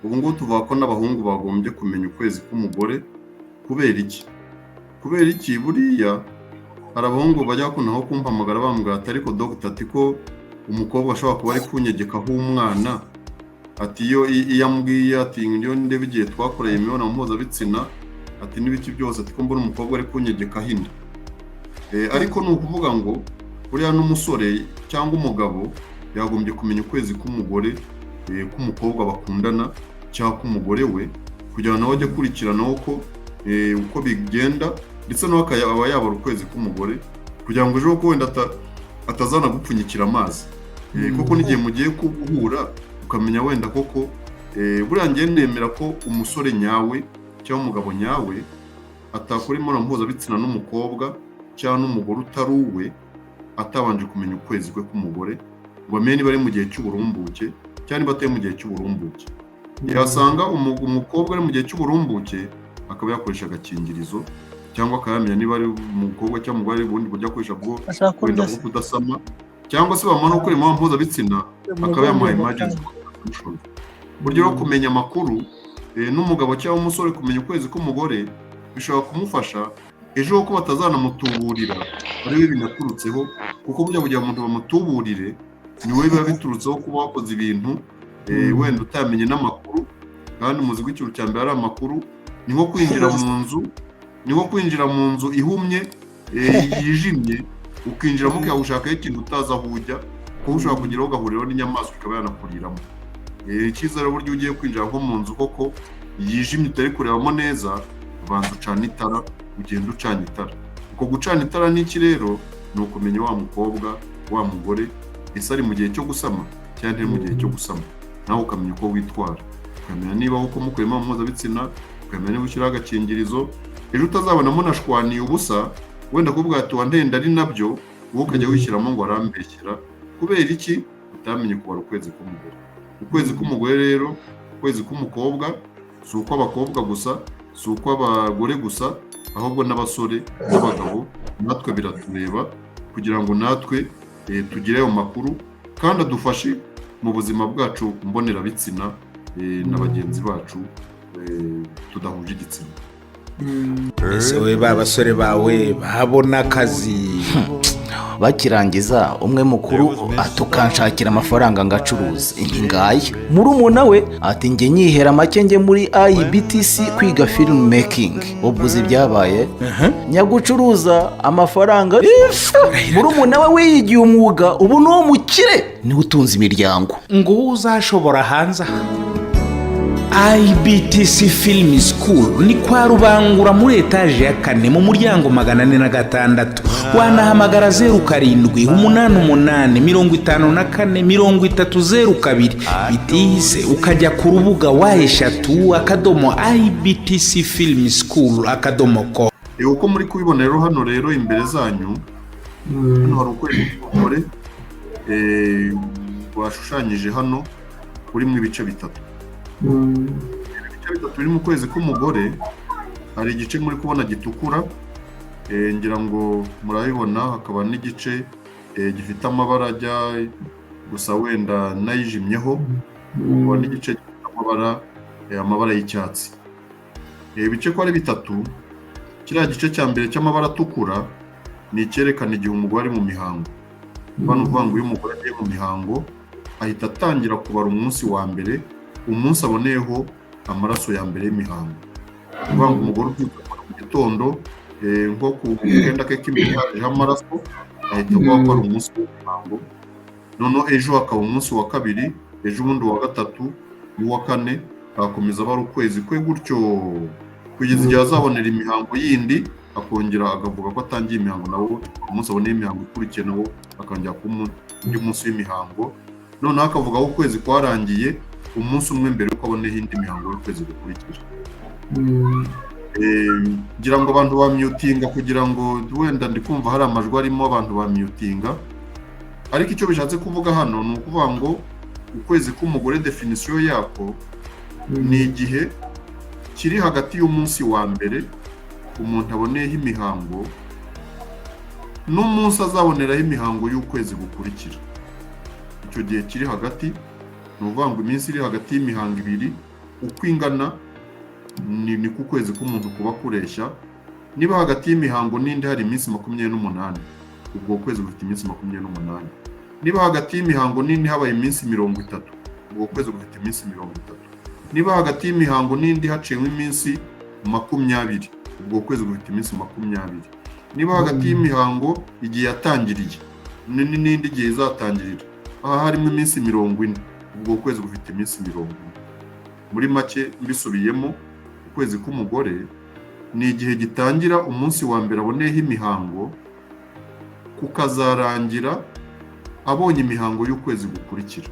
Ubu ngubu tuvuga ko n'abahungu bagombye kumenya ukwezi k'umugore. Kubera iki? Kubera iki? Buriya hari abahungu bajya bakunda nko kumpamagara bambwira ati: "Ariko dogita," ati, "ko umukobwa ashobora kuba ari kunyegekaho umwana," ati, "iyo ambwiye," ati, "iyo ndeba igihe twakoreye imibonano mpuzabitsina," ati, "n'ibiki byose," ati, "ko mbona umukobwa ari kunyegekaho inda." Ariko ni ukuvuga ngo buriya n'umusore cyangwa umugabo yagombye kumenya ukwezi k'umugore, k'umukobwa bakundana cyangwa k'umugore we, kugira ngo nawe ajye akurikiranaho uko bigenda, ndetse nawe akaba yabara ukwezi k'umugore kugira ngo ejo ko wenda atazanagupfunyikira amazi. Koko n'igihe mugiye guhura ukamenya wenda koko. Buriya njye nemera ko umusore nyawe cyangwa umugabo nyawe atakora imibonano mpuzabitsina n'umukobwa cyangwa n'umugore utari uwe atabanje kumenya ukwezi kwe k'umugore, ngo amenye niba ari mu gihe cy'uburumbuke cyangwa niba atari mu gihe cy'uburumbuke. Yasanga umukobwa ari mu gihe cy'uburumbuke, akaba yakoresha agakingirizo, cyangwa akaba yamenya niba ari umukobwa cyangwa umugore ari ubundi buryo akoresha bwo Ashaka wenda kurya bwo se? kudasama, cyangwa se bamara no gukora imibonano mpuzabitsina akaba yamuha emergency solution. Uburyo bwo kumenya amakuru, n'umugabo cyangwa umusore kumenya ukwezi k'umugore bishobora kumufasha ejo ko batazanamutuburira ari we binaturutseho, kuko burya kugira ngo umuntu bamutuburire ni wowe biba biturutseho kuba wakoze ibintu wenda utamenye n'amakuru. Kandi muzi ko ikintu cya mbere ari amakuru. Ni nko kwinjira mu nzu ihumye, yijimye, ukinjiramo ukajya gushakayo ikintu utazi aho ujya, kuko ushobora kugeraho ugahuriraho n'inyamaswa ikaba yanakuriramo. Icyiza rero, buryo ugiye kwinjira nko mu nzu koko yijimye utari kurebamo neza, ubanza ucana itara, ugenda ucana itara. Uko gucana itara ni iki rero? Ni ukumenya wa mukobwa, wa mugore, ese ari mu gihe cyo gusama cyangwa ntari mu gihe cyo gusama, nawe ukamenya uko witwara, ukamenya niba uko mukuyemo mpuzabitsina, ukamenya niba ushyiraho agakingirizo, ejo utazabona munashwaniye ubusa, wenda kuvuga ati: "Wantenda," ari nabyo, wowe ukajya wishyiramo ngo arambeshyera. Kubera iki? Utamenye kubara ukwezi k'umugore. Ukwezi k'umugore rero, ukwezi k'umukobwa, si ukw'abakobwa gusa, si ukw'abagore gusa, ahubwo n'abasore n'abagabo natwe biratureba, kugira ngo natwe tugire ayo makuru kandi adufashe mu buzima bwacu mbonerabitsina na bagenzi bacu tudahuje igitsina. Ese we, ba basore bawe babona akazi? Bakirangiza, umwe mukuru ati: "Ukanshakira amafaranga ngacuruza ngaya." Murumuna we ati: "Njye nyihera make, njye muri IBTC kwiga film making." Ubwo uzi ibyabaye? Nyagucuruza amafaranga, murumuna we wiyigiye umwuga, ubu ni uwo mukire, niwe utunze imiryango. Ngo uwo uzashobora hanze aha, IBTC Film School ni kwa Rubangura, muri etaje ya kane, mu muryango 406. Wanahamagara 0788543002. Bitihise ukajya ku rubuga www.ibtcfilmschool.com. Uko muri kubibona rero hano rero imbere zanyu hano hari ukwezi k'umugore bashushanyije hano kurimo ibice bitatu. Ibice bitatu biri mu kwezi k'umugore, hari igice muri kubona gitukura, ngira ngo murabibona, hakaba n'igice gifite amabara ajya gusa wenda n'ayijimyeho, hakaba n'igice gifite amabara y'icyatsi. Ibice ko ari bitatu, kiriya gice cya mbere cy'amabara atukura ni icyerekana igihe umugore ari mu mihango. Hano uvuga ngo iyo umugore agiye mu mihango ahita atangira kubara umunsi wa mbere, umunsi aboneyeho amaraso ya mbere y'imihango. Ni ukuvuga ngo umugore ubyutse mu gitondo, nko ku kenda ke k'imbere hajeho amaraso, ahita avuga ko ari umunsi w'imihango. Noneho ejo hakaba umunsi wa kabiri, ejo bundi uwa gatatu n'uwa kane, agakomeza aba ari ukwezi kwe gutyo kugeza igihe azabonera imihango yindi, akongera akavuga ko atangiye imihango nawo. Umunsi aboneye imihango ikurikiye nawo akongera kuba undi munsi w'imihango. Noneho akavuga ko ukwezi kwarangiye umunsi umwe mbere y'uko aboneho indi mihango y'ukwezi gukurikira. Ngira ngo abantu bamyutinga, kugira ngo wenda ndi kumva hari amajwi arimo, abantu bamyutinga. Ariko icyo bishatse kuvuga hano ni ukuvuga ngo ukwezi k'umugore, définition yako ni igihe kiri hagati y'umunsi wa mbere umuntu aboneyeho imihango n'umunsi azaboneraho imihango y'ukwezi gukurikira. Icyo gihe kiri hagati, ni ukuvuga ngo iminsi iri hagati y'imihango ibiri. Uko ingana ni ku kwezi k'umuntu kuba kureshya. Niba hagati y'imihango n'indi hari iminsi 28, ubwo kwezi gufite iminsi 28. Niba hagati y'imihango n'indi habaye iminsi 30, ubwo kwezi gufite iminsi 30. Niba hagati y'imihango n'indi haciyemo iminsi 20, ubwo kwezi gufite iminsi 20. Niba hagati y'imihango igihe yatangiriye n'indi gihe izatangirira aha harimo iminsi 40, ubwo kwezi gufite iminsi 40. Muri make, mbisubiyemo, ukwezi k'umugore ni igihe gitangira umunsi wa mbere aboneyeho imihango, kukazarangira abonye imihango y'ukwezi gukurikira,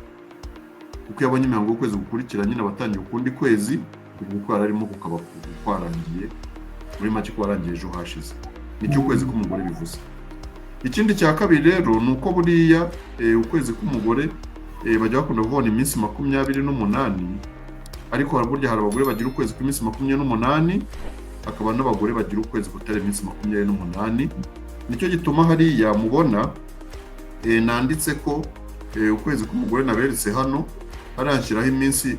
kuko iyo abonye imihango y'ukwezi gukurikira nyine aba atangiye ukundi kwezi. Ubwo uko yari arimo kukaba kwarangiye, muri make ko warangiye ejo hashize. Nicyo ukwezi k'umugore bivuze. Ikindi cya kabiri rero ni uko buriya ukwezi k'umugore bajya bakunda kubona iminsi 28, ariko burya hari abagore bagira ukwezi kw'iminsi 28, hakaba n'abagore bagira ukwezi kutari iminsi 28. Nicyo gituma hariya mubona nanditse ko ukwezi k'umugore naberetse hano hariya, iminsi,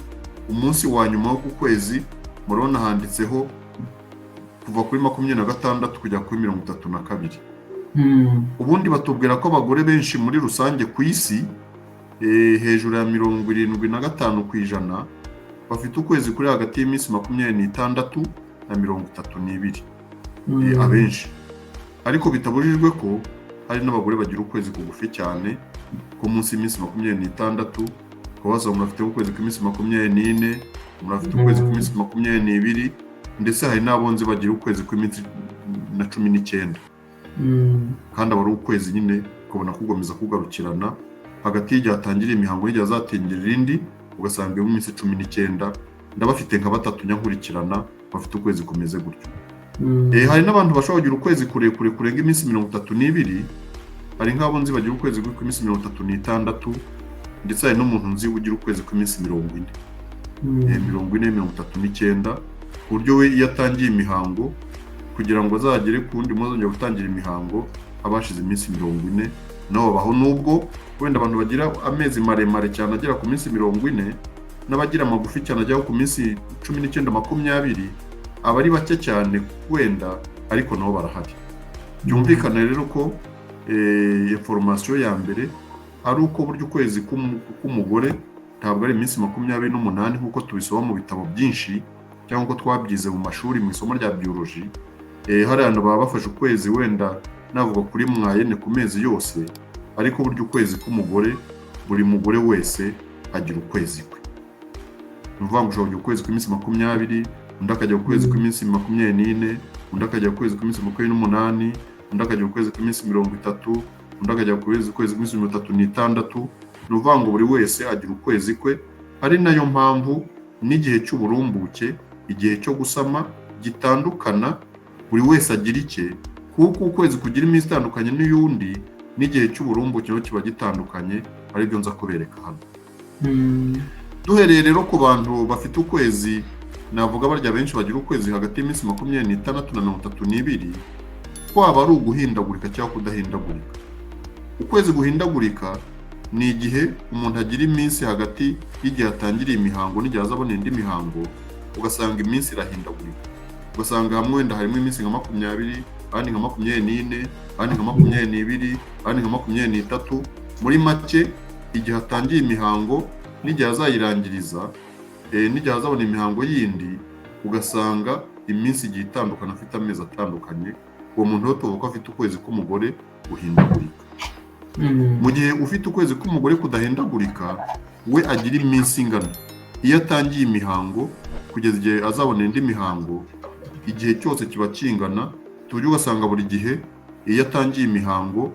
umunsi wa nyuma wo ku kwezi. Murabona handitseho kuva kuri 26 kujya kuri 32. Ubundi batubwira ko abagore benshi muri rusange ku isi, hejuru ya 75%, bafite ukwezi kuri hagati y'iminsi 26 na 32, abenshi. Ariko bitabujijwe ko hari n'abagore bagira ukwezi kugufi cyane ko munsi y'iminsi 26, ukaba wasanga umuntu afite ukwezi kw'iminsi 24, umuntu afite ukwezi kw'iminsi 22, ndetse hari n'abo nzi bagira ukwezi kw'iminsi na 19, kandi aba ari ukwezi nyine ukabona kugomeza kugarukirana hagati y'igihe atangira imihango n'igihe azatangira irindi, ugasanga iyo minsi 19. Ndabafite nka batatu nyankurikirana bafite ukwezi kumeze gutyo. Hari n'abantu bashobora kugira ukwezi kurekure kurenga iminsi 32. Hari nk'abo nzi bagira ukwezi kw'iminsi 36, ndetse hari n'umuntu nzi ugira ukwezi kw'iminsi 40, 40, 39, ku buryo we iyo atangiye imihango, kugira ngo azagere ku wundi munsi azongera gutangira imihango, aba hashize iminsi 40. Nabo babaho, nubwo wenda abantu bagira amezi maremare cyane agera ku minsi 40, n'abagira amagufi cyane agera ku minsi 19, 20, aba ari bake cyane wenda, ariko nabo barahari. Byumvikane rero ko information ya mbere ari uko burya ukwezi k'umugore ntabwo ari iminsi 28 nk'uko tubisoma mu bitabo byinshi cyangwa uko twabyize mu mashuri mu isomo rya biologie. Hariya hantu baba bafashe ukwezi wenda navuga kuri moyenne ku mezi yose, ariko burya ukwezi k'umugore, buri mugore wese agira ukwezi kwe. Ni ukuvuga ngo ushobora kugira ukwezi kw'iminsi 20, undi akajya ukwezi kw'iminsi 24, undi akajya ukwezi kw'iminsi 28, undi akajya ukwezi kw'iminsi 30, undi akajya ukwezi kw'iminsi 36. Ni ukuvuga ngo buri wese agira ukwezi kwe, ari nayo mpamvu n'igihe cy'uburumbuke, igihe cyo gusama gitandukana, buri wese agira icye, kuko ukwezi kugira iminsi itandukanye n'iyundi, n'igihe cy'uburumbuke nacyo kiba gitandukanye, aribyo nza kubereka hano. Duhereye rero ku bantu bafite ukwezi, navuga barya benshi bagira ukwezi hagati y'iminsi 26 na 32, kwaba ari uguhindagurika cyangwa kudahindagurika. Ukwezi guhindagurika ni igihe umuntu agira iminsi hagati y'igihe atangiriye imihango n'igihe azabona indi mihango, ugasanga iminsi irahindagurika, ugasanga hamwe wenda harimo iminsi nka 20, ahandi nka 24, ahandi nka 22, ahandi nka 23. Muri make, igihe atangiye imihango n'igihe azayirangiriza, n'igihe azabona imihango yindi, ugasanga iminsi igiye itandukana, afite amezi atandukanye. Uwo muntu rero tuvuga ko afite ukwezi k'umugore guhindagurika. Mu gihe ufite ukwezi k'umugore kudahindagurika, we agira iminsi ingana iyo atangiye imihango kugeza igihe azabona indi mihango, igihe cyose kiba kingana, ku buryo ugasanga buri gihe iyo atangiye imihango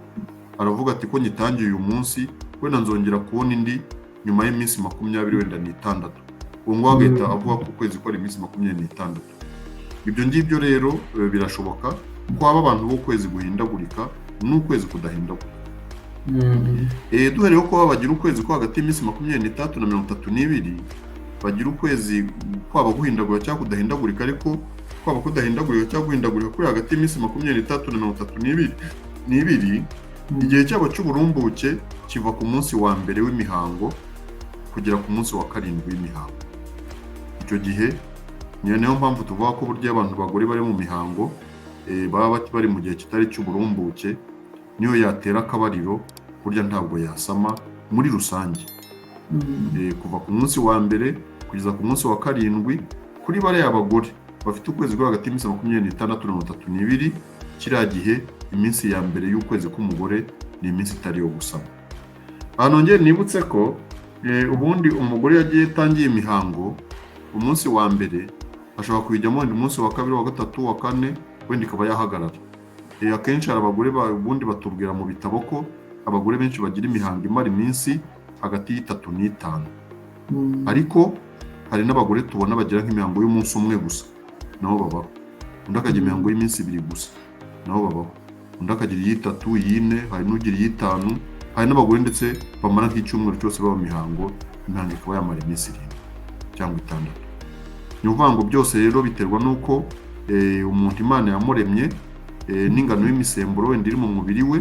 aravuga ati: "Ko nyitangiye uyu munsi, wenda nzongera kubona indi nyuma y'iminsi 26 wenda n'itandatu." Uwo nguwo agahita avuga ko ukwezi ko ari iminsi 26. Ibyo ngibyo rero birashoboka ko haba abantu b'ukwezi guhindagurika n'ukwezi kudahindagurika. Duhereye ko bagira ukwezi ko hagati y'iminsi 26 na 32, bagira ukwezi kwaba guhindagurika cyangwa kudahindagurika, ariko kwaba kudahindagurika cyangwa guhindagurika kuri hagati y'iminsi 26 na 32, igihe cyabo cy'uburumbuke kiva ku munsi wa mbere w'imihango kugera ku munsi wa karindwi w'imihango. Icyo gihe cyose kiba ari igihe cy'uburumbuke. Icyo gihe niyo mpamvu tuvuga ko burya abantu bagore bari mu mihango baba bari mu gihe kitari cy'uburumbuke, niyo yatera akabariro burya ntabwo yasama muri rusange. Kuva ku munsi wa mbere kugeza ku munsi wa karindwi, kuri bariya bagore bafite ukwezi kuri hagati y'iminsi 26 na 32, kiriya gihe iminsi ya mbere y'ukwezi k'umugore ni iminsi itari iyo gusama. Aha nongere nibutse ko ubundi umugore yagiye atangiye imihango, umunsi wa mbere ashobora kuyijyamo, wenda umunsi wa kabiri, wa gatatu, wa kane, wenda ikaba yahagarara. Akenshi hari abagore ubundi batubwira mu bitabo ko abagore benshi bagira imihango imara iminsi hagati y'itatu n'itanu, ariko hari n'abagore tubona bagira nk'imihango y'umunsi umwe gusa, nabo babaho. Undi akagira imihango y'iminsi 2 gusa, nabo babaho. Undi akagira iy'itatu, iy'ine, hari n'ugira iy'itanu. Hari n'abagore ndetse bamara nk'icyumweru cyose baba mu mihango, imihango ikaba yamara iminsi 7 cyangwa 6. Ni ukuvuga ngo byose rero biterwa n'uko umuntu Imana yamuremye, n'ingano y'imisemburo wenda iri mu mubiri we,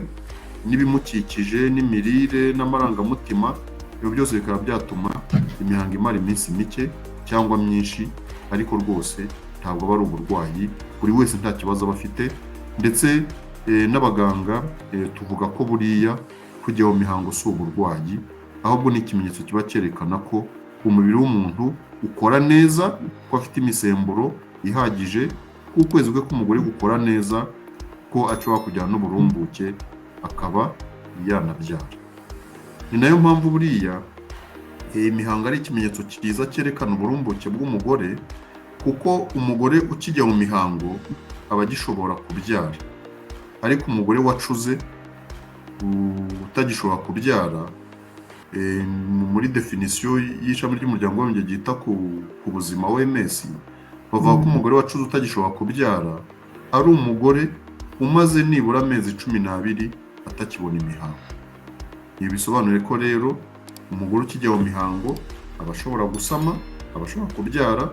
n'ibimukikije, n'imirire, n'amarangamutima. Ibyo byose bikaba byatuma imihango imara iminsi mike cyangwa myinshi, ariko rwose ntabwo aba ari uburwayi, buri wese nta kibazo aba afite. Ndetse n'abaganga tuvuga ko buriya kujya mu mihango si uburwayi, ahubwo ni ikimenyetso kiba cyerekana ko umubiri w'umuntu ukora neza, ko afite imisemburo ihagije, ko ukwezi kwe k'umugore gukora neza, ko ashobora kujyana n'uburumbuke akaba yanabyara. Ni nayo mpamvu buriya iyi mihango ari ikimenyetso cyiza cyerekana uburumbuke bw'umugore, kuko umugore ukijya mu mihango aba agishobora kubyara, ariko umugore wacuze utagishobora kubyara, muri définition y'ishami ry'umuryango w'abibumbye ryita ku buzima, OMS, bavuga ko umugore wacuze utagishobora kubyara ari umugore umaze nibura amezi 12 atakibona imihango. Ibi bisobanuye ko rero umugore ukijya mu mihango aba ashobora gusama, aba ashobora kubyara,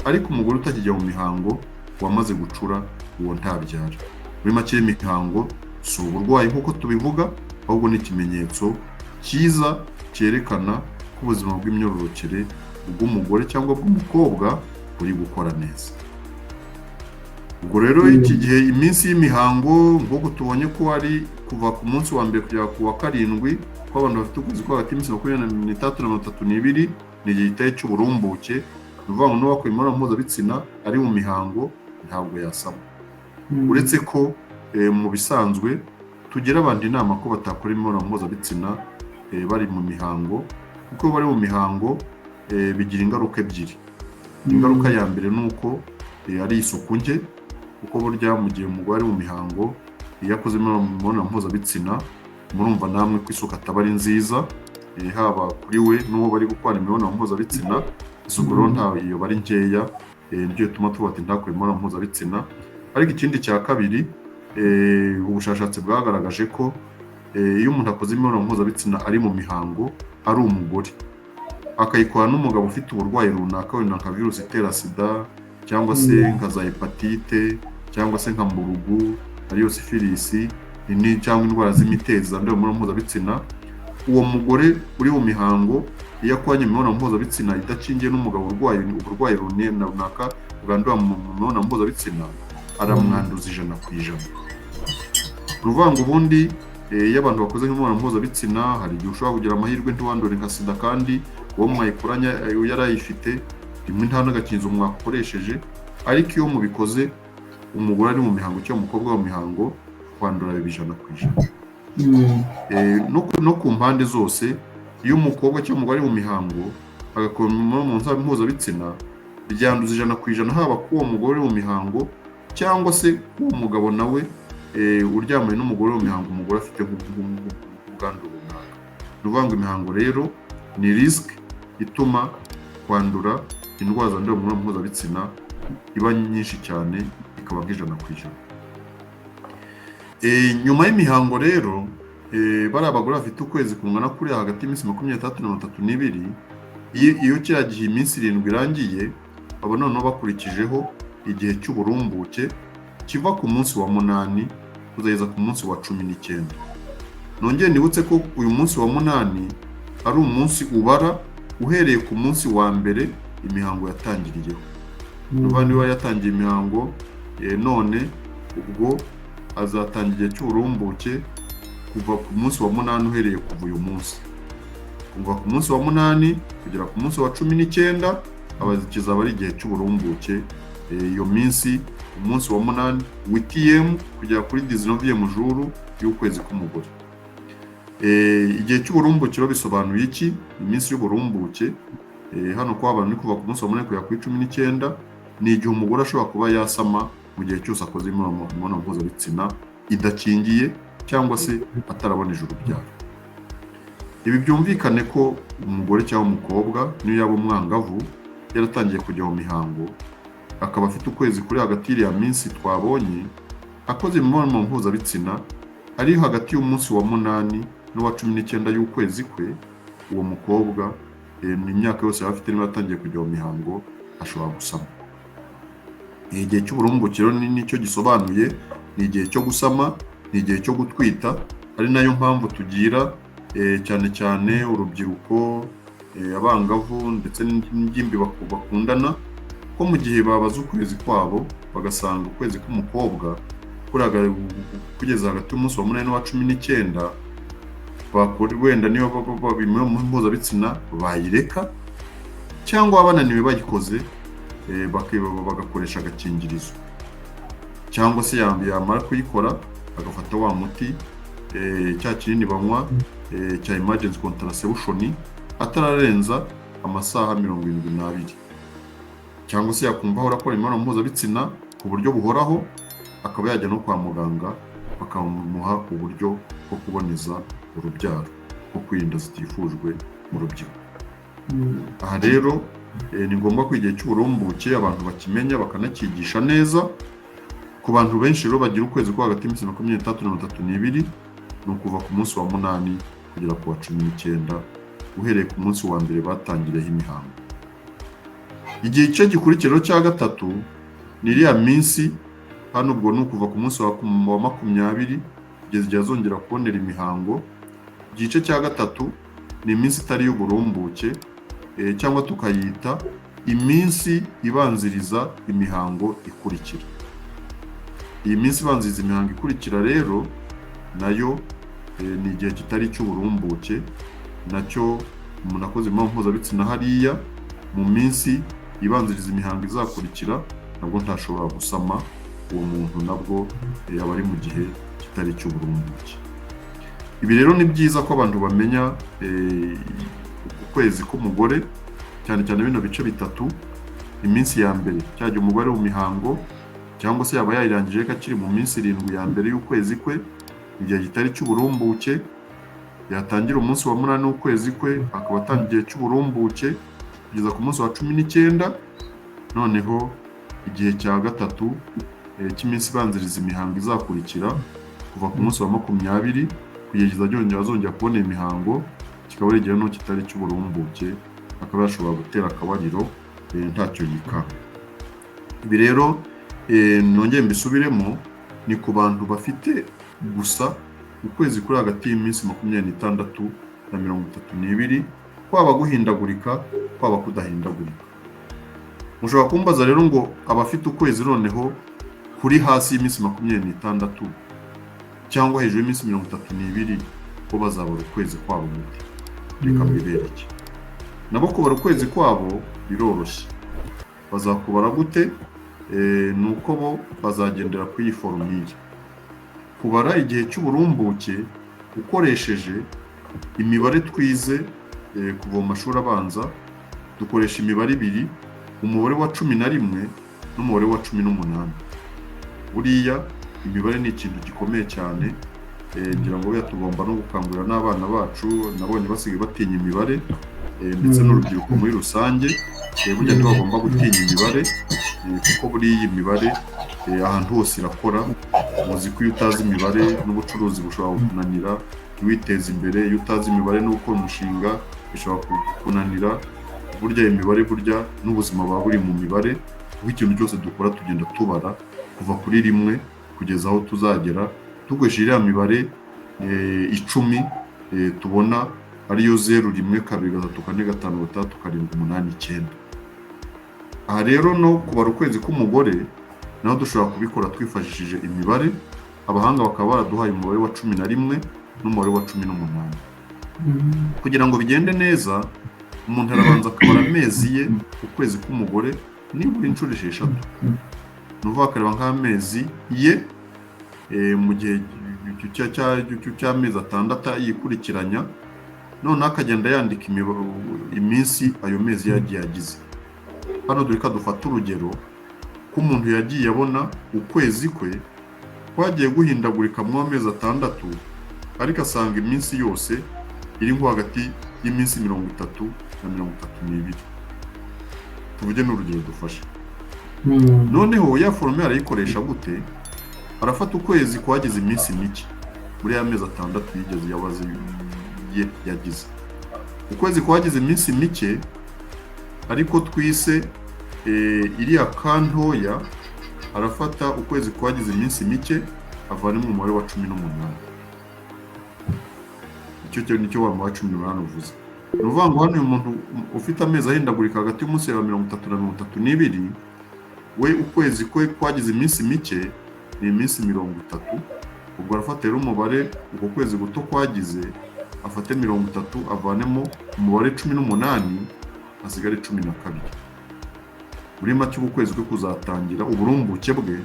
ariko umugore utakijya mu mihango wamaze gucura, uwo ntabyara. Muri make, imihango si uburwayi nk'uko tubivuga, ahubwo ni ikimenyetso cyiza cyerekana ko ubuzima bw'imyororokere bw'umugore cyangwa bw'umukobwa buri gukora neza. Ubwo rero iki gihe iminsi y'imihango, nk'uko tubonye ko ari kuva ku munsi wa mbere kugera ku wa karindwi, ko abantu bafite ukwezi ko hagati y'iminsi 23 na 32, ni igihe gitari cy'uburumbuke. Ni ukuvuga ngo n'uwakora imibonano mpuzabitsina ari mu mihango ntabwo yasama, uretse ko mu bisanzwe tugira abantu inama ko batakora imibonano mpuzabitsina bari mu mihango, kuko iyo bari mu mihango bigira ingaruka ebyiri. Ingaruka ya mbere ni uko ari isuku nke, kuko burya mu gihe umugore ari mu mihango, iyo akoze imibonano mpuzabitsina, murumva namwe ko isuku ataba ari nziza, haba kuri we n'uwo bari gukora imibonano mpuzabitsina. Isuku rero ntayo iyo bari nkeya, nibyo bituma tuvuga ati ntakore imibonano mpuzabitsina. Ariko ikindi cya kabiri, ubushakashatsi bwagaragaje ko iyo umuntu akoze imibonano mpuzabitsina ari mu mihango, ari umugore, akayikora n'umugabo ufite uburwayi runaka, wenda nka virusi itera sida, cyangwa se nka za hépatite, cyangwa se nka mburugu ariyo sifilisi, cyangwa indwara z'imitezi zandurira mu mibonano mpuzabitsina, uwo mugore uri mu mihango iyo akoranye imibonano mpuzabitsina idakingiye n'umugabo urwaye uburwayi runaka bwandura mu mibonano mpuzabitsina, aramwanduza 100%. Ni ukuvuga ngo ubundi iyo abantu bakoze nk'imibonano mpuzabitsina, hari igihe ushobora kugira amahirwe ntiwandure nka sida, kandi uwo mwayikoranye yari ayifite, rimwe nta n'agakinzo mwakoresheje. Ariko iyo mubikoze umugore ari mu mihango cyangwa umukobwa mu mihango, kwandura biba 100%. No ku mpande zose, iyo umukobwa cyangwa umugore ari mu mihango agakora imibonano mpuzabitsina, byanduza 100%, haba k'uwo mugore uri mu mihango cyangwa se k'uwo mugabo nawe uryamanye n'umugore mu mihango, umugore afite nk'ubwandu runaka. Ni ukuvuga ngo imihango rero ni risque ituma kwandura indwara zandurira mu mibonano mpuzabitsina iba nyinshi cyane, ikaba nk'100%. Nyuma y'imihango rero, bariya abagore bafite ukwezi kungana kuriya hagati y'iminsi 26 na 32, iyo kiriya gihe iminsi 7 irangiye, baba noneho bakurikijeho igihe cy'uburumbuke kiva ku munsi wa 8 kuzageza ku munsi wa 19. Nongere nibutse ko uyu munsi wa 8 ari umunsi ubara uhereye ku munsi wa mbere. imihango yatangiriyeho. Niba yatangiye imihango none, ubwo azatangira igihe cy'uburumbuke kuva ku munsi wa 8, uhereye kuva uyu munsi, kuva ku munsi wa 8 kugera ku munsi wa 19 kizaba ari igihe cy'uburumbuke. Iyo minsi, umunsi wa 8, huitième, kugera kuri 19e jour y'ukwezi k'umugore. Igihe cy'uburumbuke rero bisobanuye iki? Iminsi y'uburumbuke hano kwa abantu ni kuva ku munsi wa 8 kugera kuri 19, ni igihe umugore ashobora kuba yasama mu gihe cyose akoze imibonano mpuzabitsina idakingiye cyangwa se ataraboneje urubyaro. Ibi byumvikane ko umugore cyangwa umukobwa, niyo yaba umwangavu, yaratangiye kujya mu mihango, akaba afite ukwezi kuri hagati y'iriya minsi twabonye, akoze imibonano mpuzabitsina ari hagati y'umunsi wa 8 n'uwa 19 y'ukwezi kwe, uwo mukobwa mu myaka yose yaba afite, niba atangiye kujya mu mihango, ashobora gusama. Igihe cy'uburumbuke rero nicyo gisobanuye, ni igihe cyo gusama, ni igihe cyo gutwita, ari nayo mpamvu tugira cyane cyane urubyiruko, abangavu ndetse n'ingimbi bakundana, ko mu gihe babaza ukwezi kwabo bagasanga ukwezi k'umukobwa kugeza hagati y'umunsi wa 8 n'uwa 19, wenda niyo imibonano mpuzabitsina bayireka, cyangwa bananiwe bayikoze bagakoresha agakingirizo, cyangwa se yamara kuyikora agafata wa muti, cya kinini banywa cya emergency contraception, atararenza amasaha 72, cyangwa se yakumva ahora akora imibonano mpuzabitsina ku buryo buhoraho, akaba yajya no kwa muganga bakamuha uburyo bwo kuboneza urubyaro, bwo kwirinda zitifujwe mu rubyiruko. Aha rero ni ngombwa ko igihe cy'uburumbuke abantu bakimenya, bakanacyigisha neza. Ku bantu benshi rero bagira ukwezi ko hagati y'iminsi 23 na 32, ni ukuva ku munsi wa 8 kugera ku wa 19, uhereye ku munsi wa mbere batangiriyeho imihango. Igice gikurikiraho cya gatatu ni iriya minsi hano, ubwo ni ukuva ku munsi wa 20 kugeza igihe azongera kubonera imihango. Igice cya gatatu ni iminsi itari y'uburumbuke, cyangwa tukayita iminsi ibanziriza imihango ikurikira. Iyi minsi ibanziriza imihango ikurikira rero nayo ni igihe kitari icy'uburumbuke. Nacyo umuntu akoze imibonano mpuzabitsina hariya mu minsi ibanziriza imihango izakurikira, nabwo ntashobora gusama. Uwo muntu nabwo aba ari mu gihe kitari icy'uburumbuke. Ibi rero ni byiza ko abantu bamenya ukwezi k'umugore, cyane cyane bino bice bitatu: iminsi ya mbere, cya gihe umugore mu mihango, cyangwa se yaba yayirangije ariko akiri mu minsi 7 ya mbere y'ukwezi kwe, igihe kitari cy'uburumbuke; yatangira umunsi wa 8 w'ukwezi kwe, akaba atangira igihe cy'uburumbuke kugeza ku munsi wa 19; noneho igihe cya gatatu cy'iminsi ibanziriza imihango izakurikira, kuva ku munsi wa 20 kugeza azongera kubona imihango, kikaba ari igihe noneho kitari cy'uburumbuke, akaba yashobora gutera akabariro ntacyo yikanga. Ibi rero nongere mbisubiremo, ni ku bantu bafite gusa ukwezi kuri hagati y'iminsi 26 na 32, kwaba guhindagurika, kwaba kudahindagurika. Mushobora kumbaza rero ngo abafite ukwezi noneho kuri hasi y'iminsi 26 cyangwa hejuru y'iminsi 32, bo bazabara ukwezi kwabo gute? Reka mbibereke. Nabo kubara ukwezi kwabo biroroshye. Bazakubara gute? Ni uko bo bazagendera kuri iyi formule: kubara igihe cy'uburumbuke ukoresheje imibare twize kuva mu mashuri abanza. Dukoresha imibare ibiri, umubare wa 11 n'umubare wa 18. Buriya imibare ni ikintu gikomeye cyane. Ngira ngo buriya tugomba no gukangurira n'abana bacu, nabonye basigaye batinya imibare, ndetse n'urubyiruko muri rusange. Burya ntibagomba gutinya imibare, kuko buriya iyi mibare ahantu hose irakora. Muzi ko iyo utazi imibare n'ubucuruzi bushobora kukunanira, ntiwiteze imbere. Iyo utazi imibare no gukora umushinga bishobora kukunanira. Burya imibare, burya n'ubuzima buba buri mu mibare, kuko ikintu cyose dukora tugenda tubara kuva kuri rimwe kugeza aho tuzagera, dukoresheje iriya mibare 10 tubona, ariyo 0, 1, 2, 3, 4, 5, 6, 7, 8, 9. Aha rero no kubara ukwezi k'umugore naho dushobora kubikora twifashishije imibare. Abahanga bakaba baraduhaye umubare wa 11 n'umubare wa 18. Kugira ngo bigende neza, umuntu arabanza akabara amezi ye, ukwezi k'umugore, nibura inshuro 6. Ni ukuvuga akareba nk'amezi ye mu gihe cy'amezi 6 yikurikiranya, noneho akagenda yandika iminsi ayo mezi yagiye agize. Hano dore ko dufata urugero ko umuntu yagiye abona ukwezi kwe kwagiye guhindagurika mu amezi 6, ariko asanga iminsi yose iri nko hagati y'iminsi 30 na 32. Tuvuge n'urugero dufashe. Noneho ya formule arayikoresha gute? Arafata ukwezi kwagize iminsi mike muri ya mezi 6 yigeze yabaze ye yagize ukwezi kwagize iminsi mike, ariko twise iriya ka ntoya. Arafata ukwezi kwagize iminsi mike, avanemo umubare wa 18. Icyo cyo nicyo wa mubare wa 18 uvuze. Ni ukuvuga ngo hano uyu muntu ufite amezi ahindagurika hagati y'umunsi wa 30 na 32, we ukwezi kwe kwagize iminsi mike ni iminsi 30. Ubwo arafata rero umubare uko kwezi guto kwagize, afate 30 avanemo umubare 18, hasigare 12. Muri make, uku kwezi kwe kuzatangira, uburumbuke bwe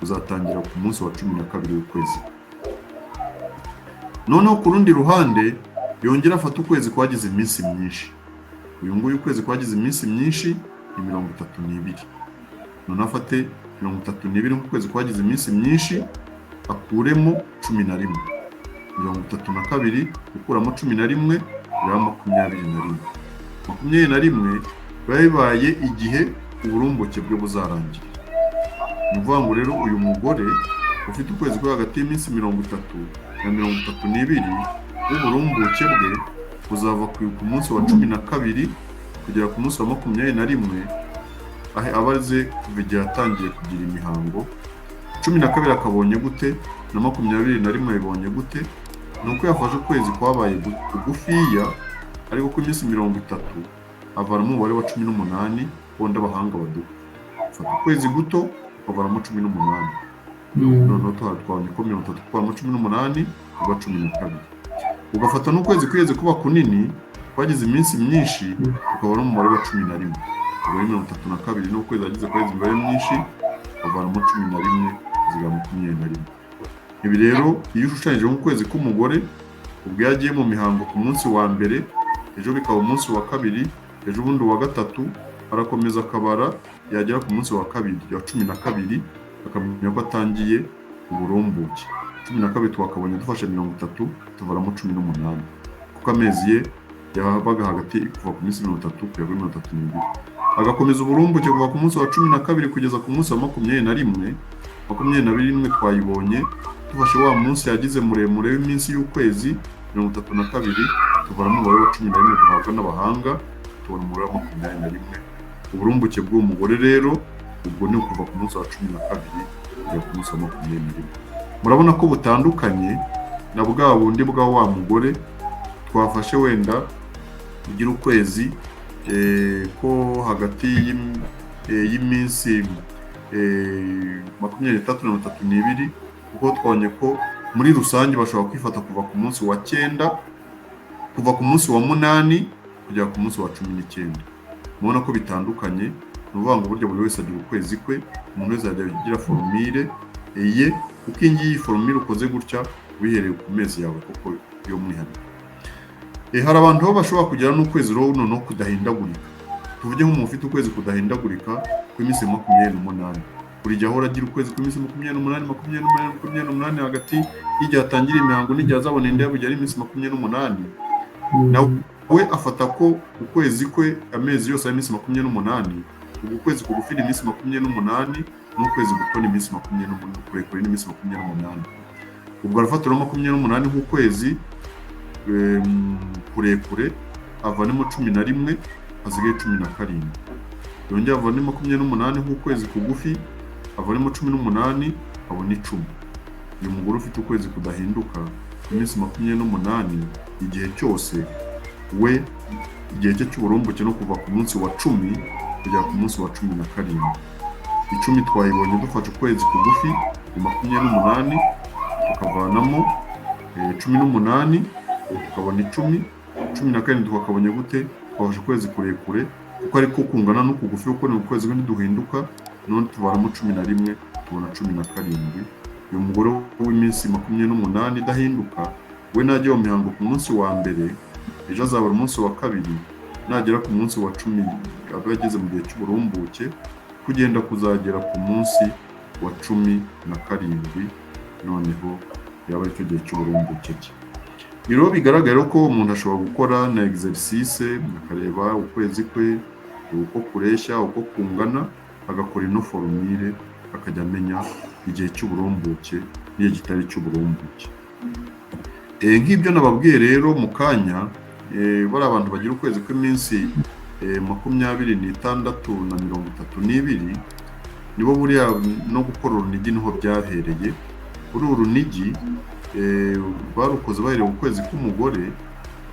buzatangira ku munsi wa 12 w'ukwezi. Noneho ku rundi ruhande yongera afate ukwezi kwagize iminsi myinshi. Uyu nguyu ukwezi kwagize iminsi myinshi ni 32. Noneho afate 32 nk'ukwezi kwagize iminsi myinshi, akuremo 11. 32 gukuramo 11 biraba 21. 21 biba bibaye igihe uburumbuke bwe buzarangira. Ni ukuvuga ngo rero uyu mugore ufite ukwezi kuri hagati y'iminsi 30 na 32, w'uburumbuke bwe buzava ku munsi wa 12 kugera ku munsi wa 21, aho abaze kuva igihe yatangiye kugira imihango. 12 akabonye gute na 21 abibonye gute? Ni uko yafashe ukwezi kwabaye kugufiya, ariko ku minsi 30, avanamo umubare wa 18 wundi abahanga baduha. Fata ukwezi guto ukavanamo 18. Noneho twabonye ko 30 gukuramo 18 biba 12. Ugafata n'ukwezi kwigeze kuba kunini, kwagize iminsi myinshi, ukabona umubare wa 11. Ubwo ni 32 n'ukwezi yagize kwagize imibare myinshi, ukavanamo 11, zigaba 21. Ibi rero iyo ushushanyije nk'ukwezi k'umugore, ubwo iyo agiye mu mihango ku munsi wa mbere, ejo bikaba umunsi wa kabiri, ejo bundi uwa gatatu, arakomeza akabara, yagera ku munsi wa kabiri wa 12, akamenya ko atangiye uburumbuke. 12 twakabonye dufashe 30 tuvaramo 18, kuko amezi ye yabaga hagati kuva ku minsi 30 kugera kuri 32. Agakomeza uburumbuke kuva ku munsi wa 12 kugeza ku munsi wa 21. 21 twayibonye dufashe wa munsi yagize muremure w'iminsi y'ukwezi, 32, tuvaramo umubare wa 11 duhabwa n'abahanga, tubona umubare wa 21. Uburumbuke bw'uwo mugore rero ubwo ni ukuva ku munsi wa 12 kugera ku munsi wa 21. Murabona ko butandukanye na bwa bundi bwa wa mugore twafashe wenda ugira ukwezi ko hagati y'iminsi 23 na 32, kuko twabonye ko muri rusange bashobora kwifata kuva ku munsi wa 9, kuva ku munsi wa 8 kugera ku munsi wa 19. Mubona ko bitandukanye. Ni ukuvuga ngo burya buri wese agira ukwezi kwe, umuntu wese ajya agira formule ye, kuko iyi ngiyi formule ukoze gutya wihereye ku mezi yawe koko y'umwihariko. Hari abantu bo bashobora kugira n'ukwezi rero noneho kudahindagurika. Tuvuge nk'umuntu ufite ukwezi kudahindagurika kw'iminsi 28, buri gihe ahora agira ukwezi kw'iminsi 28, 28, 28, hagati y'igihe atangira imihango n'igihe azabona inda bugera ari iminsi 28. Nawe we afata ko ukwezi kwe amezi yose ari iminsi 28. Ubwo ukwezi kugufi ni iminsi 28, n'ukwezi guto ni iminsi 28, kurekure ni iminsi 28. Ubwo arafatiraho 28 nk'ukwezi kurekure, avanemo 11, hasigaye 17. Yongera avane 28 nk'ukwezi kugufi, avanemo 18, abona 10. Uyu mugore ufite ukwezi kudahinduka iminsi 28 igihe cyose, we igihe cye cy'uburumbuke no kuva ku munsi wa 10. kugera ku munsi wa 17. 10 twayibonye dufashe ukwezi kugufi ni 28, tukavanamo 18 tukabona 10. 17 twakabonye gute? Twafashe ukwezi kurekure kuko ariko kungana n'ukugufi, kuko ni ukwezi ntiduhinduka. None tuvanamo 11 tubona 17. Uyu mugore w'iminsi 28 idahinduka, we najya mu mihango ku munsi wa mbere, ejo azabara umunsi wa kabiri, nagera ku munsi wa 10 aba ageze mu gihe cy'uburumbuke, kugenda kuzagera ku munsi wa 17, noneho yaba aricyo gihe cy'uburumbuke cye. Rero bigaragara ko umuntu ashobora gukora na exercice, akareba ukwezi kwe uko kureshya, uko kungana, agakora ino formule, akajya amenya igihe cy'uburumbuke n'igihe kitari cy'uburumbuke. Nk'ibyo nababwiye rero mu kanya, bari abantu bagira ukwezi kw'iminsi 26 na 32, nibo buriya no gukora urunigi niho byahereye. Uru urunigi barukoze bahereye ukwezi k'umugore.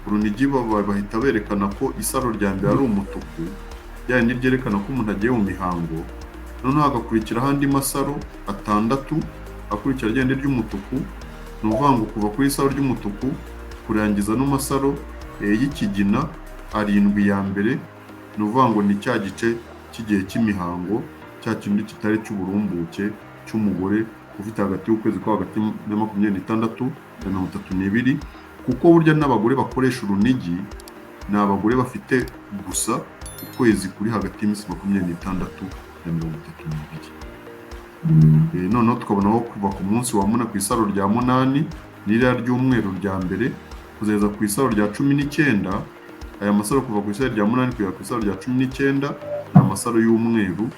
Urunigi bahita berekana ko isaro rya mbere ari umutuku, rya rindi ryerekana ko umuntu agiye mu mihango. Noneho hagakurikiraho andi masaro atandatu akurikira rya rindi ry'umutuku. Ni ukuvuga ngo kuva kuri isaro ry'umutuku kurangiza no masaro y'ikigina arindwi ya mbere, ni ukuvuga ngo ni cya gice cy'igihe cy'imihango, cya kindi kitari cy'uburumbuke cy'umugore ufite hagati y'ukwezi ko hagati ya 26 na 32. Kuko burya n'abagore bakoresha urunigi ni abagore bafite gusa ukwezi kuri hagati y'iminsi 26 na 32. Noneho tukabonaho kuva ku munsi wa munani, ku isaro rya munani n'iriya ry'umweru rya mbere, kuzageza ku isaro rya 19. Aya masaro kuva ku isaro rya munani kugera ku isaro rya 19 ni amasaro y'umweru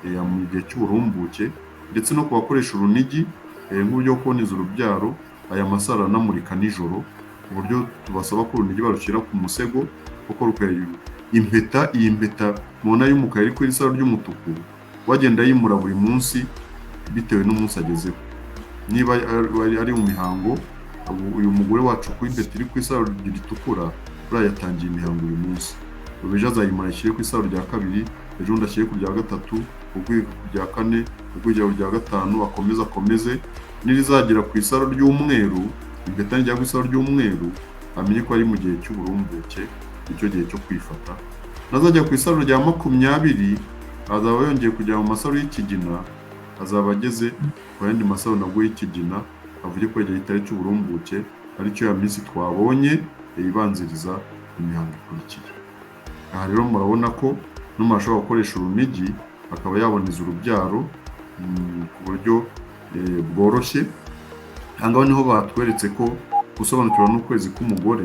mu gihe cy'uburumbuke. Ndetse no ku bakoresha urunigi nk'uburyo bwo kuboneza urubyaro, aya masaro aranamurika nijoro, ku buryo tubasaba ko urunigi barushyira ku musego, kuko impeta, iyi mpeta mubona y'umukara iri ku isaro ry'umutuku, wagenda yimura buri munsi bitewe n'umunsi agezeho. Niba ari mu mihango uyu mugore wacu, ku impeta iri ku isaro ritukura, buriya yatangiye imihango uyu munsi. Ubu ejo azayimura ayishyire ku isaro rya kabiri, ejo bundi ashyire ku rya gatatu, ku rya kane, ukurikira ku rya gatanu, akomeze akomeze. Nirizagera ku isaro ry'umweru, impeta nigera ku isaro ry'umweru, amenye ko ari mu gihe cy'uburumbuke, icyo gihe cyo kwifata. Nazajya ku isaro rya 20, azaba yongeye kujya mu masaro y'ikigina, azaba ageze ku yandi masaro nabwo y'ikigina, avuge ko igihe kitari cy'uburumbuke, aricyo ya minsi twabonye ibanziriza imihango ikurikiye. Aha rero murabona ko n'umuntu ashobora gukoresha urunigi akaba yaboneza urubyaro ku buryo bworoshye. Aha ngaha niho batweretse ko gusobanukirwa n'ukwezi k'umugore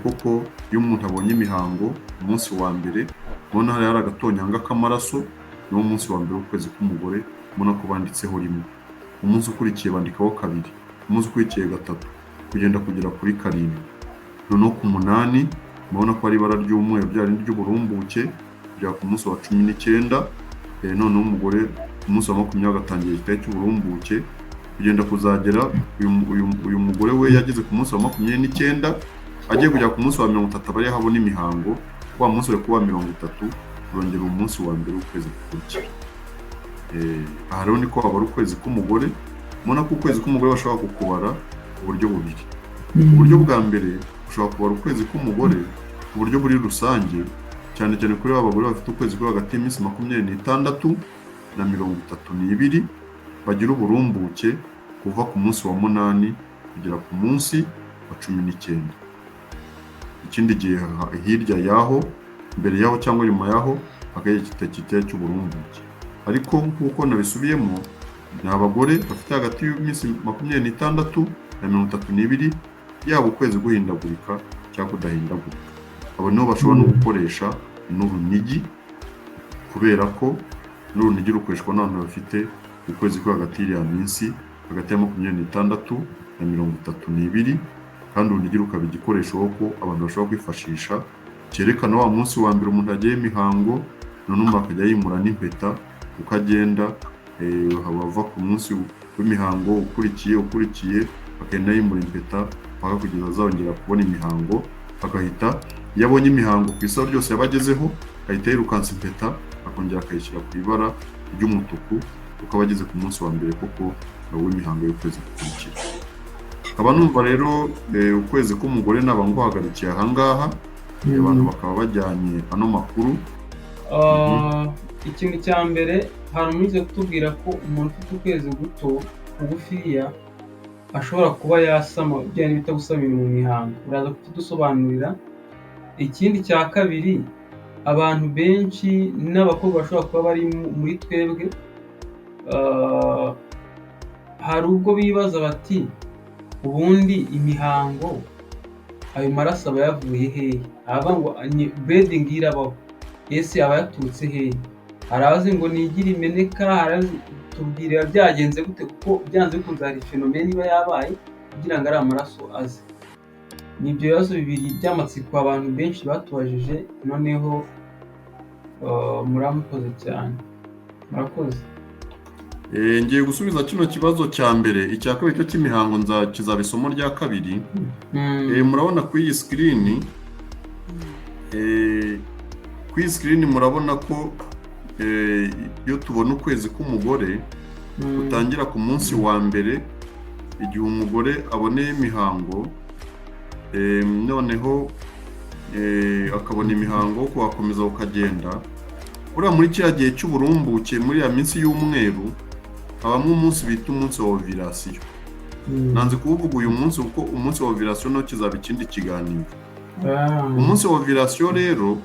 koko, iyo umuntu abonye imihango umunsi wa mbere, ubona hari agatonyanga k'amaraso, niwo munsi wa mbere w'ukwezi k'umugore. Ubona ko banditseho rimwe, umunsi ukurikiye bandikaho kabiri, umunsi ukurikiye gatatu, kugenda kugera kuri karindwi. Noneho ku munani murabona ko ari ibara ry'umweru, rya rindi ry'uburumbuke, kugera ku munsi wa 19. Noneho umugore ku munsi wa 20 agatangira igitari cy'uburumbuke, kugenda kuzagera uyu mugore we yageze ku munsi wa 29, agiye kujya ku munsi wa 30 aba ariho abona imihango. Wa munsi uri kuba 30, urongera umunsi wa mbere w'ukwezi gukurikira. Aha rero niko habara ukwezi k'umugore. Mubona ko ukwezi k'umugore bashobora kukubara uburyo bubiri. Uburyo bwa mbere, ushobora kubara ukwezi k'umugore ku buryo buri rusange, cyane cyane kuri ba bagore bafite ukwezi kuri hagati y'iminsi 26 na 32, bagira uburumbuke kuva ku munsi wa munani kugera ku munsi wa 19. Ikindi gihe hirya y'aho, mbere y'aho cyangwa nyuma y'aho, hakaba igihe cy'uburumbuke. Ariko nk'uko nabisubiyemo, ni abagore bafite hagati y'iminsi 26 na 32, yaba ukwezi guhindagurika cyangwa kudahindagurika. Abo nibo bashobora no gukoresha n'urunigi, kubera ko n'urunigi rukoreshwa n'abantu bafite ukwezi kuri hagati y'iriya minsi, hagati ya 26 na 32. Kandi urunigi rukaba igikoresho ko abantu bashobora kwifashisha cyerekana wa munsi wa mbere umuntu agiye imihango. Noneho umuntu akajya yimura n'impeta uko agenda bava ku munsi w'imihango ukurikiye, akagenda yimura impeta mpaka kugeza azongera kubona imihango. Agahita iyo abonye imihango ku isaro ryose yaba agezeho. Ahita yirukansa impeta, akongera akayishyira ku ibara ry'umutuku, kuko aba ageze ku munsi wa mbere koko w'imihango y'ukwezi gukurikira. Nkaba numva rero ukwezi k'umugore naba nguhagarikiye ahangaha, abantu bakaba bajyanye ano makuru. Ikintu cya mbere, hari umuntu kutubwira ko umuntu ufite ukwezi guto kugufiya ashobora kuba yasama, bijyanye bita gusama mu mihango, uraza kukidusobanurira. Ikindi cya kabiri, abantu benshi n'abakobwa bashobora kuba bari muri twebwe, hari ubwo bibaza bati: "Ubundi imihango, ayo maraso aba yavuye hehe?" Aba ngo ni bleeding irabaho, ese aba yaturutse hehe? Hari abazi ngo nigire imeneka, tubwira byagenze gute, kuko byanze bikunze hari phénomène iba yabaye kugira ngo ari amaraso aze. Ni ibyo bibazo bibiri by'amatsiko abantu benshi batubajije. Noneho muramukoze cyane, murakoze. Ngiye gusubiza kino kibazo cya mbere. Icya kabiri cyo cy'imihango kizaba isomo rya kabiri. Murabona kuri iyi screen, kuri iyi screen murabona ko iyo tubona ukwezi k'umugore gutangira ku munsi wa mbere igihe umugore aboneye imihango, noneho akabona imihango, kuhakomeza ukagenda buriya muri kiriya gihe cy'uburumbuke, muri ya minsi y'umweru, habamo umunsi bita umunsi wa ovulation. Nanze kuwuvuga uyu munsi kuko umunsi wa ovulation no kizaba ikindi kiganiro. Umunsi wa ovulation rero,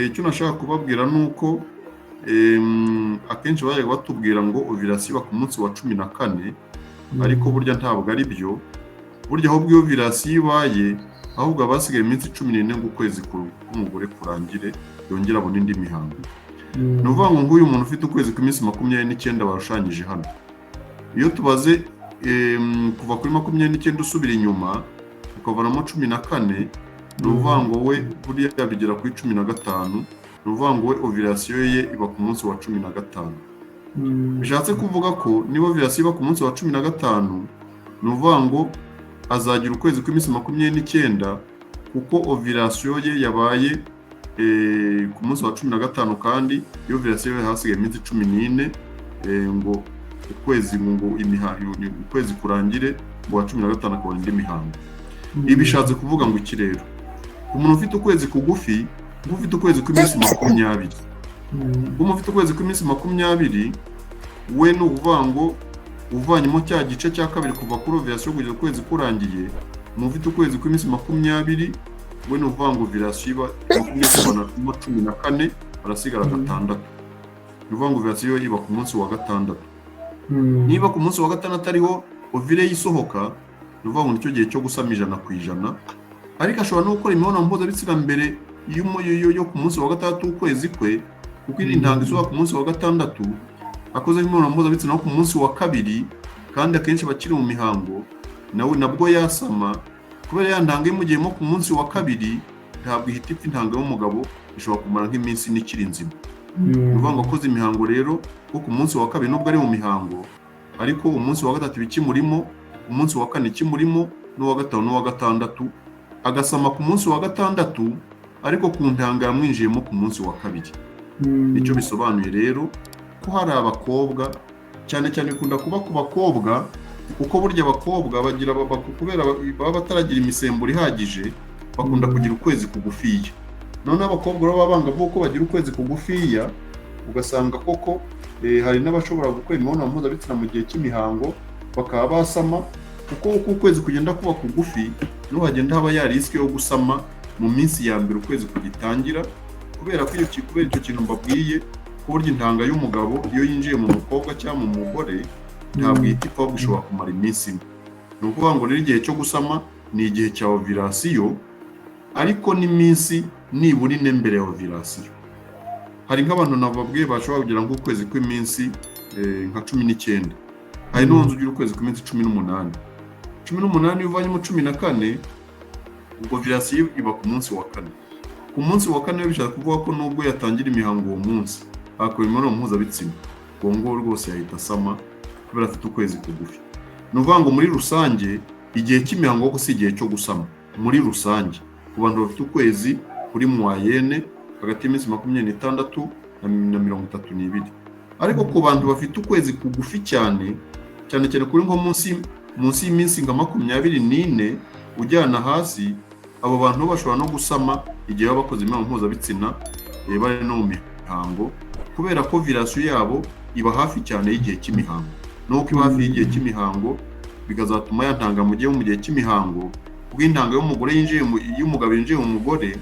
icyo nashaka kubabwira ni uko akenshi bajyaga batubwira ngo ovulation iba ku munsi wa 14, ariko burya ntabwo ari byo. Burya ahubwo iyo ovulation ibaye, ahubwo haba hasigaye iminsi 14 ngo ukwezi k'umugore kurangire, yongere abone indi mihango. Ni ukuvuga ngo nk'uyu muntu ufite ukwezi kw'iminsi 29 barushushanyije hano, iyo tubaze kuva kuri 29 usubira inyuma ukavanamo 14, ni ukuvuga ngo we buriya bigera kuri 15. Ni ukuvuga ngo we ovulation ye iba ku munsi wa 15. Bishatse kuvuga ko niba ovulation iba ku munsi wa 15, ni ukuvuga ngo azagira ukwezi kw'iminsi 29, kuko ovulation ye yabaye ku munsi wa 15, kandi iyo ovulation ye hasigaye iminsi 14 ngo ukwezi ngo ukwezi kurangire, ngo wa 15 akabona indi mihango. Ibi bishatse kuvuga ngo iki rero? Umuntu ufite ukwezi kugufi, ufite ukwezi kw'iminsi 20, umuntu ufite ukwezi kw'iminsi 20 we, ni ukuvuga ngo uvanyemo cya gice cya kabiri kuva kuri ovulation kugeza ukwezi kurangiye, umuntu ufite ukwezi kw'iminsi 20 we, ni ukuvuga ngo ovulation iba 20 kuvanamo 14, harasigara gatandatu. Ni ukuvuga ngo ovulation yo iba ku munsi wa gatandatu. Niba ku munsi wa gatandatu ariho ovule isohoka, ni ukuvuga ngo nicyo gihe cyo gusama 100%. Ariko ashobora no gukora imibonano mpuzabitsina mbere yo ku munsi wa gatandatu w'ukwezi kwe, kuko intanga isohoka ku munsi wa gatandatu. Akoze imibonano mpuzabitsina no ku munsi wa kabiri, kandi akenshi bakiri mu mihango, nawe nabwo yasama, kubera ya ntanga imugiyemo ku munsi wa kabiri ntabwo ihita ipfa. Intanga y'umugabo ishobora kumara nk'iminsi ine ikiri nzima. Ni ukuvuga ngo akoze imihango rero ko ku munsi wa kabiri, nubwo ari mu mihango, ariko umunsi wa gatatu ikimurimo, umunsi wa kane ikimurimo, n'uwa gatanu n'uwa gatandatu, agasama ku munsi wa gatandatu, ariko ku ntanga yamwinjiyemo ku munsi wa kabiri. Nicyo bisobanuye rero ko hari abakobwa, cyane cyane bikunda kuba ku bakobwa, kuko burya abakobwa bagira kubera baba bataragira imisemburo ihagije, bakunda kugira ukwezi kugufiya. Noneho abakobwa rero b'abangavu, ko bagira ukwezi kugufiya, ugasanga koko hari n'abashobora gukora imibonano mpuzabitsina mu gihe cy'imihango bakaba basama, kuko uko ukwezi kugenda kuba kugufi niho hagenda haba ya risque yo gusama mu minsi ya mbere ukwezi kugitangira, kubera ko iyo kubera icyo kintu mbabwiye, ko burya intanga y'umugabo iyo yinjiye mu mukobwa cyangwa mu mugore ntabwo ihita ipfa, ahubwo ishobora kumara iminsi ine. Ni ukuvuga ngo rero igihe cyo gusama ni igihe cya ovulation, ariko n'iminsi nibura ine mbere ya ovulation. Hari nk'abantu nababwiye bashobora kugira nk'ukwezi kw'iminsi nka 19, hari n'uwundi ugira ukwezi kw'iminsi 18. 18 iyo uvanyemo 14, ubwo ovulation iba ku munsi wa kane. Ku munsi wa kane bishaka kuvuga ko nubwo yatangira imihango uwo munsi, akora imibonano mpuzabitsina, uwo nguwo rwose yahita asama kubera afite ukwezi kugufi. Ni ukuvuga ngo muri rusange igihe cy'imihango ko si igihe cyo gusama muri rusange ku bantu bafite ukwezi kuri moyenne. hagati y'iminsi 26 na 32. Ariko ku bantu bafite ukwezi kugufi cyane cyane cyane, kuri nko munsi y'iminsi nka 24 ujyana hasi, abo bantu bashobora no gusama igihe baba bakoze imibonano mpuzabitsina bari no mu mihango, kubera ko ovulation yabo iba hafi cyane y'igihe cy'imihango. Nuko iba hafi y'igihe cy'imihango, bikazatuma ya ntanga mu gihe mu gihe cy'imihango, ubwo intanga y'umugore yinjiye mu y'umugabo yinjiye mu mugore,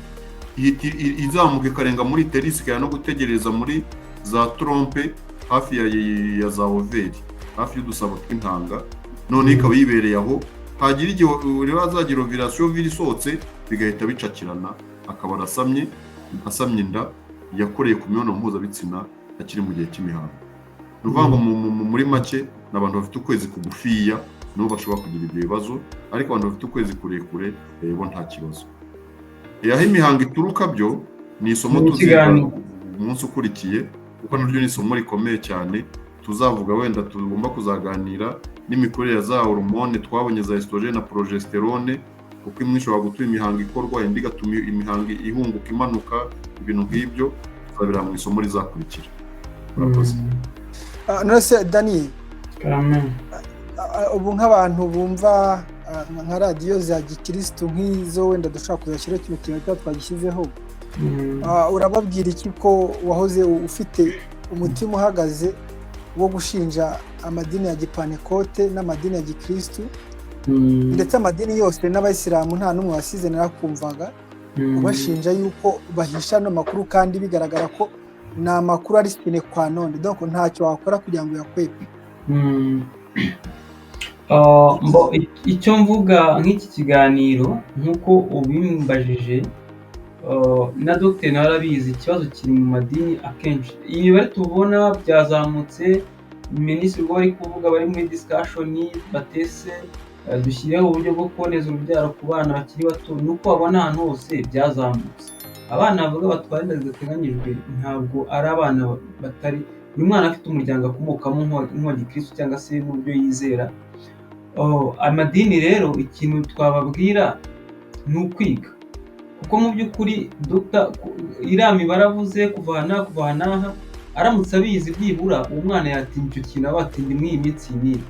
ihita izamuka ikarenga muri utérus, ikajya no gutegereza muri za trompe, hafi ya za ovaire, hafi y'udusabo tw'intanga. None ikaba yibereye aho, hagira igihe rero azagira ovulation, ovule isohotse, bigahita bicakirana, akaba arasamye, asamye inda yakoreye ku mibonano mpuzabitsina akiri mu gihe cy'imihango. Ni ukuvuga ngo muri make ni abantu bafite ukwezi kugufiya nibo bashobora kugira ibyo bibazo, ariko abantu bafite ukwezi kurekure bo nta kibazo. Aho imihango ituruka byo ni isomo Ni tuziga ikiganiro. umunsi ukurikiye, kuko naryo ni isomo rikomeye cyane tuzavuga. Wenda tugomba kuzaganira n'imikorere ya za hormone twabonye, za estrogène na progestérone, kuko imwe ishobora gutuma imihango ikorwa, indi igatuma imihango ihunguka imanuka, ibintu nk'ibyo tuzabireba mu isomo rizakurikira. Murakoze. None se Dani, Karame. Ubu nk'abantu bumva nka radiyo za gikirisitu nk'izo, wenda dushobora kuzashyiraho kino kintu cyangwa twagishyizeho, urababwira iki ko wahoze ufite umutima uhagaze wo gushinja amadini ya gipantekote n'amadini ya gikirisitu, ndetse amadini yose n'abayisilamu nta n'umwe wasize, narakumvaga ubashinja yuko bahisha ano makuru, kandi bigaragara ko ni amakuru ari sine qua non, donc ntacyo wakora kugira ngo uyakwepe? Icyo mvuga nk'iki kiganiro, nk'uko ubimbajije, na dogiteri nawe arabizi, ikibazo kiri mu madini akenshi. Iyi mibare tubona byazamutse, minisitiri ubwo bari kuvuga, bari muri discussion batese dushyireho uburyo bwo kuboneza urubyaro ku bana bakiri bato, ni uko babona ahantu hose byazamutse. Abana bavuga batwara inda zidateganyijwe ntabwo ari abana batari, buri mwana afite umuryango akomokamo nk'uwa gikirisitu cyangwa se mu byo yizera. Oh, amadini rero ikintu twababwira ni ukwiga, kuko mu by'ukuri Dr iriya mibare avuze kuva aha n'aha, kuva aha n'aha, aramutse abizi byibura uwo mwana yatinya icyo kintu, aba ati ndi muri iyi minsi iyi n'iyi,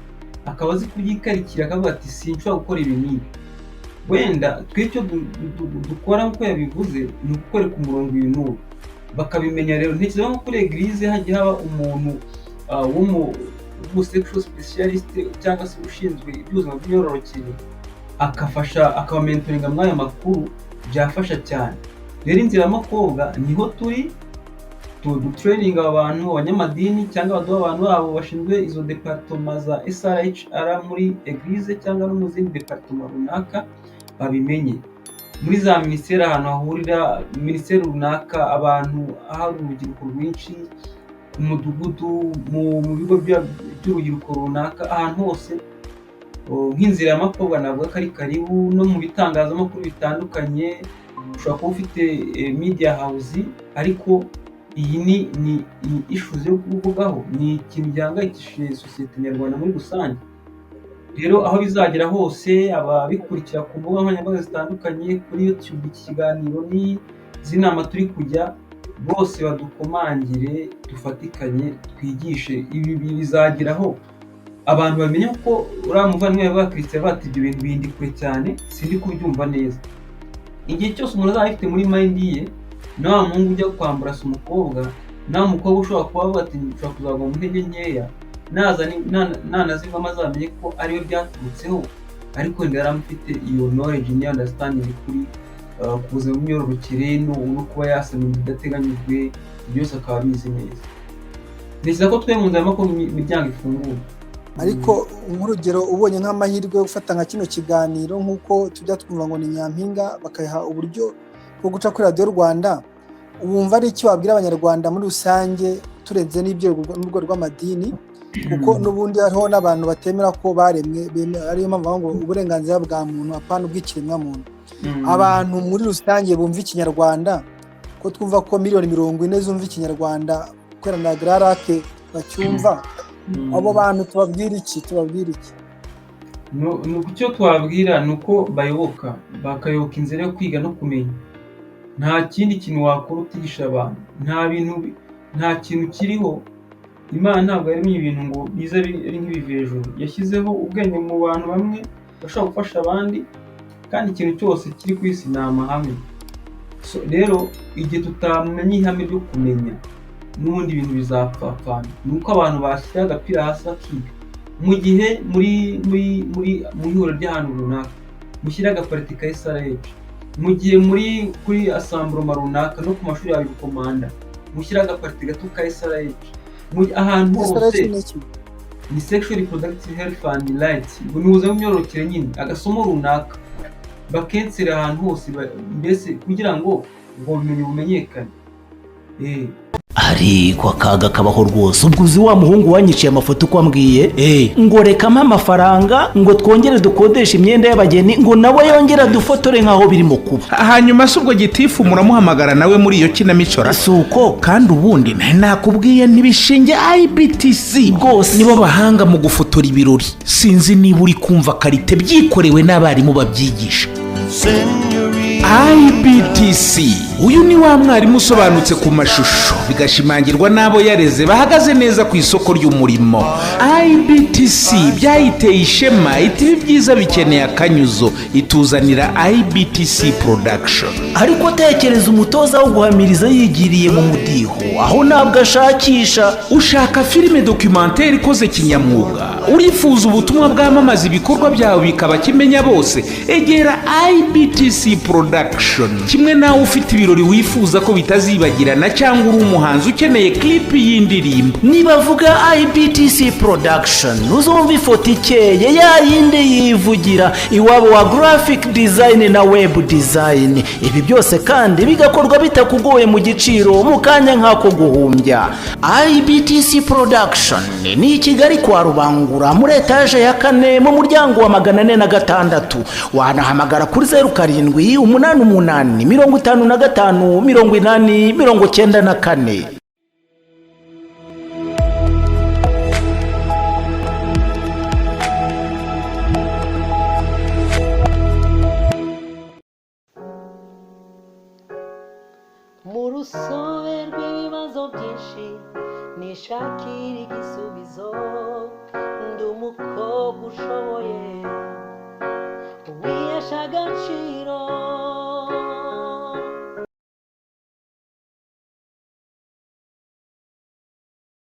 akaba azi kubyikarikira, akavuga ati sinshobora gukora ibi n'ibi. Wenda twe icyo dukora nk'uko yabivuze ni ukukwereka umurongo uyu n'uyu, bakabimenya. Rero ntekereza nko kuri église hajya haba umuntu w'umu sexual specialist cyangwa se ushinzwe iby'ubuzima bw'imyororokere, akafasha, akabamentoringa muri ayo makuru, byafasha cyane. Rero inzira y'amakobwa niho turi dutraininga aba bantu, abanyamadini cyangwa abaduha abantu babo bashinzwe izo département za SRHR muri église cyangwa no mu zindi département runaka, babimenye. Muri za minisiteri, ahantu hahurira minisiteri runaka, abantu ahari urubyiruko rwinshi, ku mudugudu, mu bigo by'urubyiruko runaka, ahantu hose. Nk'inzira y'amakobwa navuga ko ari karibu no mu bitangazamakuru bitandukanye. Ushobora kuba ufite media house, ariko iyi ni issues yo kuvugaho, ni ikintu gihangayikishije sosiyete nyarwanda muri rusange. Rero aho bizagera hose, ababikurikira ku mbuga nkoranyambaga zitandukanye, kuri YouTube, iki kiganiro n'izi nama turi kujya, bose badukomangire, dufatikanye, twigishe. Ibi bizageraho abantu bamenye ko uriya muvandimwe yavuga, Christian, bati ibyo bintu bindi kure cyane, sindi kubyumva neza. Igihe cyose umuntu azaba afite muri mind ye, na wa muhungu ujya kwambura se umukobwa, na wa mukobwa ushobora kuba avuga ati nshobora kuzagwa mu ntege nkeya, naza nanazivamo azamenye ko ariwe byaturutseho, ariko wenda yari amufite iyo knowledge n'iyo understanding kuri ku buzima bw'imyororokere no kuba yasama inda idateganyijwe, byose akaba abizi neza. Ntekereza ko twe mu nzira ko imiryango ifunguye. Ariko nk'urugero, ubonye nk'amahirwe yo gufata nka kino kiganiro, nk'uko tujya twumva ngo ni Nyampinga, bakayiha uburyo bwo guca kuri Radiyo Rwanda, wumva ari icyo wabwira Abanyarwanda muri rusange, turenze n'ibyo n'urwego rw'amadini, kuko n'ubundi hariho n'abantu batemera ko baremwe, ariyo mpamvu bavuga ngo uburenganzira bwa muntu apana ubw'ikiremwamuntu? Abantu muri rusange bumva Ikinyarwanda, ko twumva ko miliyoni 40 zumva Ikinyarwanda kubera na gararake bacyumva, abo bantu tubabwira iki? Tubabwira iki? Ni icyo twabwira ni uko bayoboka, bakayoboka inzira yo kwiga no kumenya. Nta kindi kintu wakora utigisha abantu. Nta bintu, nta kintu kiriho. Imana ntabwo yaremye ibintu ngo bize ari nk'ibiva hejuru. Yashyizeho ubwenge mu bantu bamwe bashobora gufasha abandi, kandi ikintu cyose kiri ku isi ni amahame. So, rero igihe tutamenya ihame ryo kumenya, n'ubundi ibintu bizapfapfana. Ni uko abantu bashyira agapira hasi bakiga. Mu gihe muri muri muri mu ihuriro ry'ahantu runaka mushyire agapariti ka SRH, mu gihe muri kuri asamburoma runaka no ku mashuri yawe bikomanda mushyire agapariti gato ka SRH, mu ahantu hose SRH ni iki? Ni sexual reproductive health and rights, ngo ni ubuzima bw'imyororokere nyine, agasomo runaka bakensera ahantu hose, mbese kugira ngo ubwo bumenyi bumenyekane. Ariko akaga kabaho rwose. Ubwo uzi wa muhungu wanyiciye amafoto uko ambwiye ngo rekamo amafaranga ngo twongere dukodeshe imyenda y'abageni, ngo nawe yongere adufotore nk'aho birimo kuba. Hanyuma se ubwo gitifu muramuhamagara nawe muri iyo kinamico ra? Si uko. Kandi ubundi nari nakubwiye ntibishinge IBTC Rwose. Nibo bahanga mu gufotora ibirori. Sinzi niba uri kumva qualité, byikorewe n'abarimu babyigisha. IBTC, uyu ni wa mwarimu usobanutse ku mashusho, bigashimangirwa n'abo yareze bahagaze neza ku isoko ry'umurimo. IBTC byayiteye ishema, iti ibi byiza bikeneye akanyuzo, ituzanira IBTC Production. Ariko tekereza umutoza wo guhamiriza yigiriye mu mudiho, aho ntabwo ashakisha. Ushaka filime documentaire ikoze kinyamwuga, urifuza ubutumwa bwamamaza ibikorwa byawe bikaba kimenya bose, egera IBTC Production. Kimwe nawe ufite ibirori wifuza ko bitazibagirana, cyangwa uri umuhanzi ukeneye clip y'indirimbo. Nibavuga IBTC Production uzumva ifoto ikeye ya yindi yivugira, iwabo wa graphic design na web design. Ibi byose kandi bigakorwa bitakugoye, mu giciro, mu kanya nk'ako guhumbya. IBTC Production ni i Kigali kwa Rubangura, muri etaje ya kane, mu muryango wa 406. Wanahamagara kuri 0788 55 80 94. Mu rusobe rw'ibibazo byinshi nishakira igisubizo, ndi umukobwa ushoboye, wihesha agaciro.